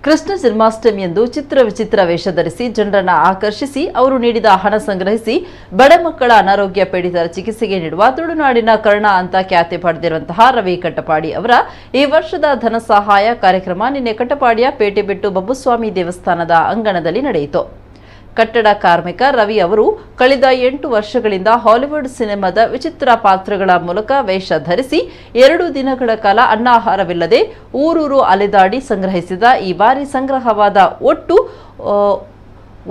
Krishna ಜನ್ಮಾಷ್ಟಮಿಯಂದು ಚಿತ್ರ ವಿಚಿತ್ರ ವೇಷ ಧರಿಸಿ ಜನರನ್ನ ಆಕರ್ಷಿಸಿ ಅವರು ನೀಡಿದ ಹಣ ಸಂಗ್ರಹಿಸಿ ಬಡ ಮಕ್ಕಳ ಅನಾರೋಗ್ಯ ಪೀಡಿತರ ಚಿಕಿತ್ಸೆಗೆ ನೀಡುವ ತುಳುನಾಡಿನ ಕರ್ಣ ಅಂತ ಖ್ಯಾತಿ ಪಡೆದಿರುವಂತಹ ರವಿ ಕಟ್ಟಪಾಡಿ ಅವರ ಈ ವರ್ಷದ ಧನ ಸಹಾಯ ಕಾರ್ಯಕ್ರಮ ನಿನ್ನೆ ಕಟ್ಟಪಾಡಿಯ ಪೇಟೆಬೆಟ್ಟು ಬಬ್ಬುಸ್ವಾಮಿ ದೇವಸ್ಥಾನದ ಅಂಗಣದಲ್ಲಿ ನಡೆಯಿತು. ಕಟ್ಟಡ ಕಾರ್ಮಿಕ ರವಿ ಅವರು ಕಳೆದ 8 ವರ್ಷಗಳಿಂದ ಹಾಲಿವುಡ್ ಸಿನಿಮಾದ ವಿಚಿತ್ರ ಪಾತ್ರಗಳ ಮೂಲಕ ವೇಷ ಧರಿಸಿ 2 ದಿನಗಳ ಕಾಲ ಅನ್ನಾಹಾರವಿಲ್ಲದೆ ಊರೂರು ಅಲೆದಾಡಿ ಸಂಗ್ರಹಿಸಿದ ಈ ಬಾರಿ ಸಂಗ್ರಹವಾದ ಒಟ್ಟು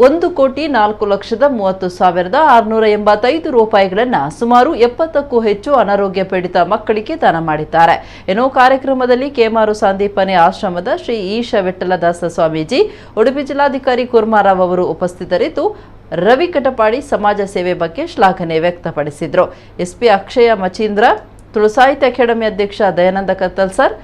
1,04,30,685 ರೂಪಾಯಿಗಳನ್ನು ಸುಮಾರು 70ಕ್ಕೂ ಹೆಚ್ಚು ಅನಾರೋಗ್ಯ ಪೀಡಿತ ಮಕ್ಕಳಿಗೆ ದಾನ ಮಾಡಿದ್ದಾರೆ. ಇನ್ನು ಕಾರ್ಯಕ್ರಮದಲ್ಲಿ ಕೇಮಾರು ಸಾಂದೀಪನಿ ಆಶ್ರಮದ ಶ್ರೀ ಈಶ ವಿಠಲದಾಸ ಸ್ವಾಮೀಜಿ, ಉಡುಪಿ ಜಿಲ್ಲಾಧಿಕಾರಿ ಕೂರ್ಮಾರಾವ್ ಅವರು ಉಪಸ್ಥಿತರಿದ್ದು ರವಿ ಕಟಪಾಡಿ ಸಮಾಜ ಸೇವೆ ಬಗ್ಗೆ ಶ್ಲಾಘನೆ ವ್ಯಕ್ತಪಡಿಸಿದರು. ಎಸ್ಪಿ ಅಕ್ಷಯ ಮಚೀಂದ್ರ, ತುಳು ಸಾಹಿತ್ಯ ಅಕಾಡೆಮಿ ಅಧ್ಯಕ್ಷ ದಯಾನಂದ ಕತ್ತಲ್ ಸರ್,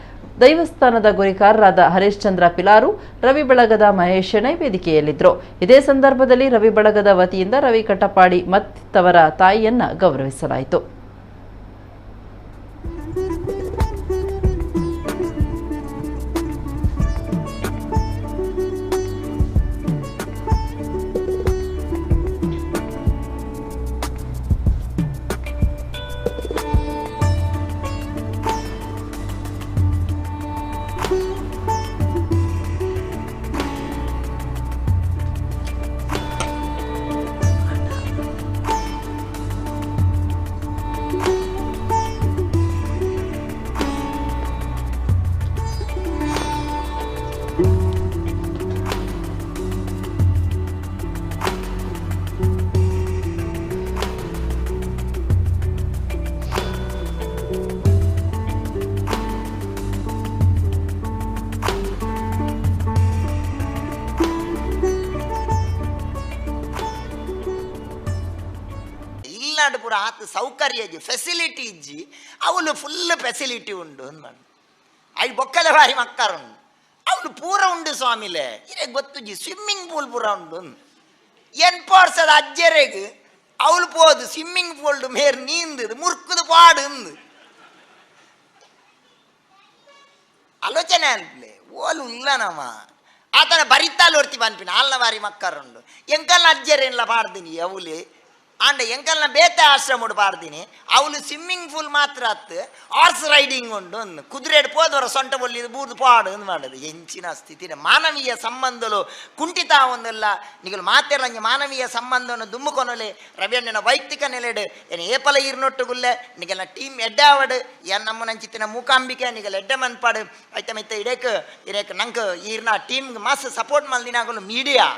ದೈವಸ್ಥಾನದ ಗುರಿಕಾರರಾದ ಹರೀಶ್ಚಂದ್ರ ಪಿಲಾರು, ರವಿ ಬಳಗದ ಮಹೇಶ್ ಶೆಣೈ ವೇದಿಕೆಯಲ್ಲಿದ್ದರು. ಇದೇ ಸಂದರ್ಭದಲ್ಲಿ ರವಿ ಬಳಗದ ವತಿಯಿಂದ ರವಿ ಕಟಪಾಡಿ ಮತ್ತಿತವರ ತಾಯಿಯನ್ನ ಗೌರವಿಸಲಾಯಿತು. ಪೂರ ಆತ ಸೌಕರ್ಯ ಇಜ್ಜಿ, ಫೆಸಿಲಿಟಿ ಇಜ್ಜಿ, ಅವಳು ಫುಲ್ ಫೆಸಿಲಿಟಿ ಉಂಡು ಅಂದ್ಮಾಡು. I ಬೊಕ್ಕಲೆ ಬಾರಿ ಮಕ್ಕರುಂಡು, ಅವಳು ಪೂರ ಉಂಡು ಸ್ವಾಮಿಲೆ ಇರೇ ಗೊತ್ತುಜ್ಜಿ, ಸ್ವಿಮ್ಮಿಂಗ್ ಪೂಲ್ ಪೂರ ಉಂಡು ಅಂದ್. ಎನ್ಪೋರ್ಸದ ಅಜ್ಜೆರೆಗ್ ಅವಳು ಪೋದು ಸ್ವಿಮ್ಮಿಂಗ್ ಪೂಲ್ ಮೇರ್ ನೀಂದು ಮುರ್ಕುದು ಪಾಡು ಅಂದು ಆಲೋಚನೆ ಅನ್ಪ್ಲೆ ಓಲು ಇಲ್ಲ ನಮ್ಮ ಆತನ ಬರಿತಾಲ್ ಒರ್ತಿ ಪನ್ಪಿನ ಆಲ್ನ ಬಾರಿ ಮಕ್ಕರುಂಡು ಎಂಕಲ್ನ ಅಜ್ಜೆರೆನ್ಲ ಪಾಡ್ದಿನಿ ಅವಲಿ ಆಂಡ ಎಂಕಲ್ನ ಬೇತೆ ಆಶ್ರಮಡು ಪಾಡ್ದಿನಿ ಅವಳು ಸ್ವಿಮ್ಮಿಂಗ್ ಪೂಲ್ ಮಾತ್ರ ಅತ್ತು ಹಾರ್ಸ್ ರೈಡಿಂಗ್ ಉಂಡು ಅಂದು ಕುದುರೆಡ್ ಪೋದವರ ಸೊಂಟ ಬೊಲ್ಲಿದು ಬೂರ್ದು ಪಾಡು ಅಂದ್ ಮಾಡೋದು. ಎಂಚಿನ ಸ್ಥಿತಿನ ಮಾನವೀಯ ಸಂಬಂಧಲು ಕುಂಠಿತ ಒಂದಲ್ಲ ನಿಗಲು ಮಾತೆಲ್ಲ ಮಾನವೀಯ ಸಂಬಂಧವನ್ನು ದುಮ್ಮುಕೊನಲೆ ರವಿಯಣ್ಣನ ವೈಯಕ್ತಿಕ ನೆಲೆಡು ಏನು ಏಪಲ ಈರ್ನೊಟ್ಟುಗುಲ್ಲೆ ನಿಗೆಲ್ಲ ಟೀಮ್ ಎಡ್ಡಾವಡು ಏನ್ ನಮ್ಮನಂಚಿತ್ತಿನ ಮೂಕಾಂಬಿಕೆ ನಿಗಲ ಎಡ್ಡೆ ಮನ್ಪಾಡು ಐತ ಮಿತ್ತ ಇಡೇಕ್ ಇರೇಕ್ ನಂಗೆ ಈರ್ನ ಟೀಮ್ಗೆ ಮಸ್ತ್ ಸಪೋರ್ಟ್ ಮಲ್ದಿನಾಗಲು ಮೀಡಿಯಾ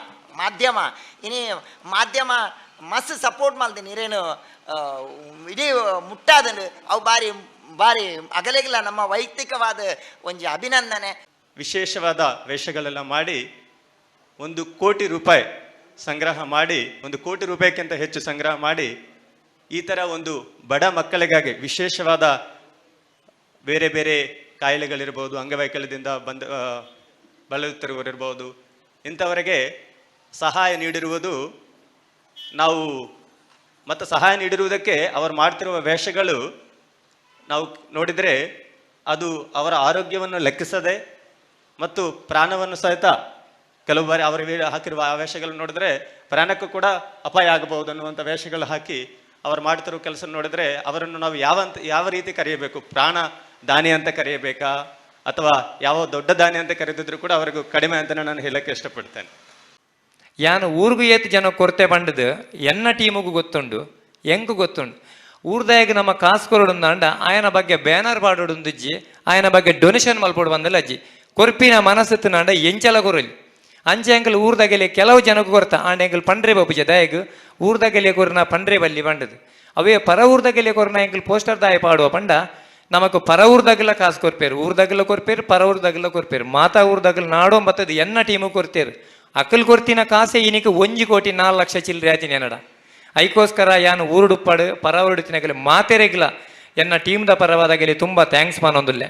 ಮಾಧ್ಯಮ ಇನಿ ಮಾಧ್ಯಮ ಮಸ್ತ್ ಸಪೋರ್ಟ್ ಮಲ್ದಿನಿ ಇರೇನು ಇಡೀ ಮುಟ್ಟಾದನು ಅವು ಬಾರಿ ಬಾರಿ ಅಗಲೆಗಿಲ್ಲ ನಮ್ಮ ವೈಯಕ್ತಿಕವಾದ ಒಂಜಿ ಅಭಿನಂದನೆ. ವಿಶೇಷವಾದ ವೇಷಗಳೆಲ್ಲ ಮಾಡಿ 1 ಕೋಟಿ ರೂಪಾಯಿ ಸಂಗ್ರಹ ಮಾಡಿ, 1 ಕೋಟಿ ರೂಪಾಯಿಗಿಂತ ಹೆಚ್ಚು ಸಂಗ್ರಹ ಮಾಡಿ ಈ ಥರ ಒಂದು ಬಡ ಮಕ್ಕಳಿಗಾಗಿ ವಿಶೇಷವಾದ ಬೇರೆ ಬೇರೆ ಕಾಯಿಲೆಗಳಿರ್ಬೋದು, ಅಂಗವೈಕಲ್ಯದಿಂದ ಬಂದ ಬಳಲುತ್ತಿರುವವರಿರ್ಬೋದು, ಇಂಥವರಿಗೆ ಸಹಾಯ ನೀಡಿರುವುದು ನಾವು ಮತ್ತು ಸಹಾಯ ನೀಡಿರುವುದಕ್ಕೆ ಅವರು ಮಾಡ್ತಿರುವ ವೇಷಗಳು ನಾವು ನೋಡಿದರೆ ಅದು ಅವರ ಆರೋಗ್ಯವನ್ನು ಲೆಕ್ಕಿಸದೆ ಮತ್ತು ಪ್ರಾಣವನ್ನು ಸಹಿತ ಕೆಲವು ಬಾರಿ ಅವರು ಹಾಕಿರುವ ಆ ವೇಷಗಳನ್ನು ನೋಡಿದ್ರೆ ಪ್ರಾಣಕ್ಕೂ ಕೂಡ ಅಪಾಯ ಆಗಬಹುದು ಅನ್ನುವಂಥ ವೇಷಗಳು ಹಾಕಿ ಅವರು ಮಾಡ್ತಿರೋ ಕೆಲಸ ನೋಡಿದ್ರೆ ಅವರನ್ನು ನಾವು ಯಾವ ರೀತಿ ಕರೆಯಬೇಕು? ಪ್ರಾಣ ದಾನಿ ಅಂತ ಕರೆಯಬೇಕಾ ಅಥವಾ ಯಾವ ದೊಡ್ಡ ದಾನಿ ಅಂತ ಕರೆದಿದ್ರು ಕೂಡ ಅವರಿಗೂ ಕಡಿಮೆ ಅಂತಲೇ ನಾನು ಹೇಳಕ್ಕೆ ಇಷ್ಟಪಡ್ತೇನೆ. ಯಾನು ಊರ್ಗು ಏತ್ ಜನ ಕೊರತೆ ಬಂಡದು ಎನ್ನ ಟೀಮುಗು ಗೊತ್ತುಂಡು, ಎಂಕು ಗೊತ್ತುಂಡು. ಊರ್ದಾಯಗ ನಮ್ಮ ಕಾಸು ಕೊರಡುಂದಾಂಡ ಆಯನ ಬಗ್ಗೆ ಬ್ಯಾನರ್ ಪಾಡೋಡುಂದಿಜ್ಜಿ, ಆಯನ ಬಗ್ಗೆ ಡೊನೇಷನ್ ಮಲ್ಪೋಡು ಬಂದಲ್ಲ ಅಜ್ಜಿ. ಕೊರ್ಪಿನ ಮನಸ್ಸತ್ತಿನಾಂಡ ಎಂಚಲ ಕೊರಲಿ ಅಂಚೆ ಅಂಕಲ್ ಊರ್ದಾಗೆಲೆ ಕೆಲವು ಜನಕ್ಕೂ ಕೊರ್ತ ಆಂಡ ಎಂಕಲ್ ಪಂಡ್ರೆ ಬಾಪುಜ ದಾಯಗ್ ಊರ್ದಾಗೆಲೆ ಕೊರ್ನ ಪಂಡ್ರೆ ಬಲ್ಲಿ ಬಂಡದು. ಅವೇ ಪರ ಊರ್ದಾಗೆಲೆ ಕೊರ್ನ ಎಂಕಲ್ ಪೋಸ್ಟರ್ ದಾಯ ಪಾಡುವ ಪಂಡ ನಮಕ್ ಪರ ಊರ್ದಾಗೆಲ್ಲ ಕಾಸು ಕೊರ್ಪೇರು, ಊರ್ದಾಗೆಲ್ಲ ಕೊರ್ಪೇರು, ಪರ ಊರ್ದಾಗೆಲ್ಲ ಕೊರ್ಪೇರು, ಮಾತಾ ಊರ್ದಾಗಲ್ ನಾಡೋ ಬತ್ತದ ಎನ್ನ ಟೀಮು ಕೊರ್ತೇರು. ಅಕಲ್ ಕೊರ್ತಿನ ಕಾಸೆ ಇನಿಕ್ 1,04,00,000 ಚಿಲ್ಲರೆ ಆತಿನ ಎನ್ನಡ. ಐಕೋಸ್ಕರ ಯಾನು ಊರುಡುಪ್ಪಾಡು ಪರ ಊರುಡುತ್ತಿನಗಲೆ ಮಾತೆರೆಗ್ಲ ಎನ್ನ ಟೀಮ್ದ ಪರವಾದಾಗಲಿ ತುಂಬ thanks ಮಾನೊಂದುಲ್ಲೆ.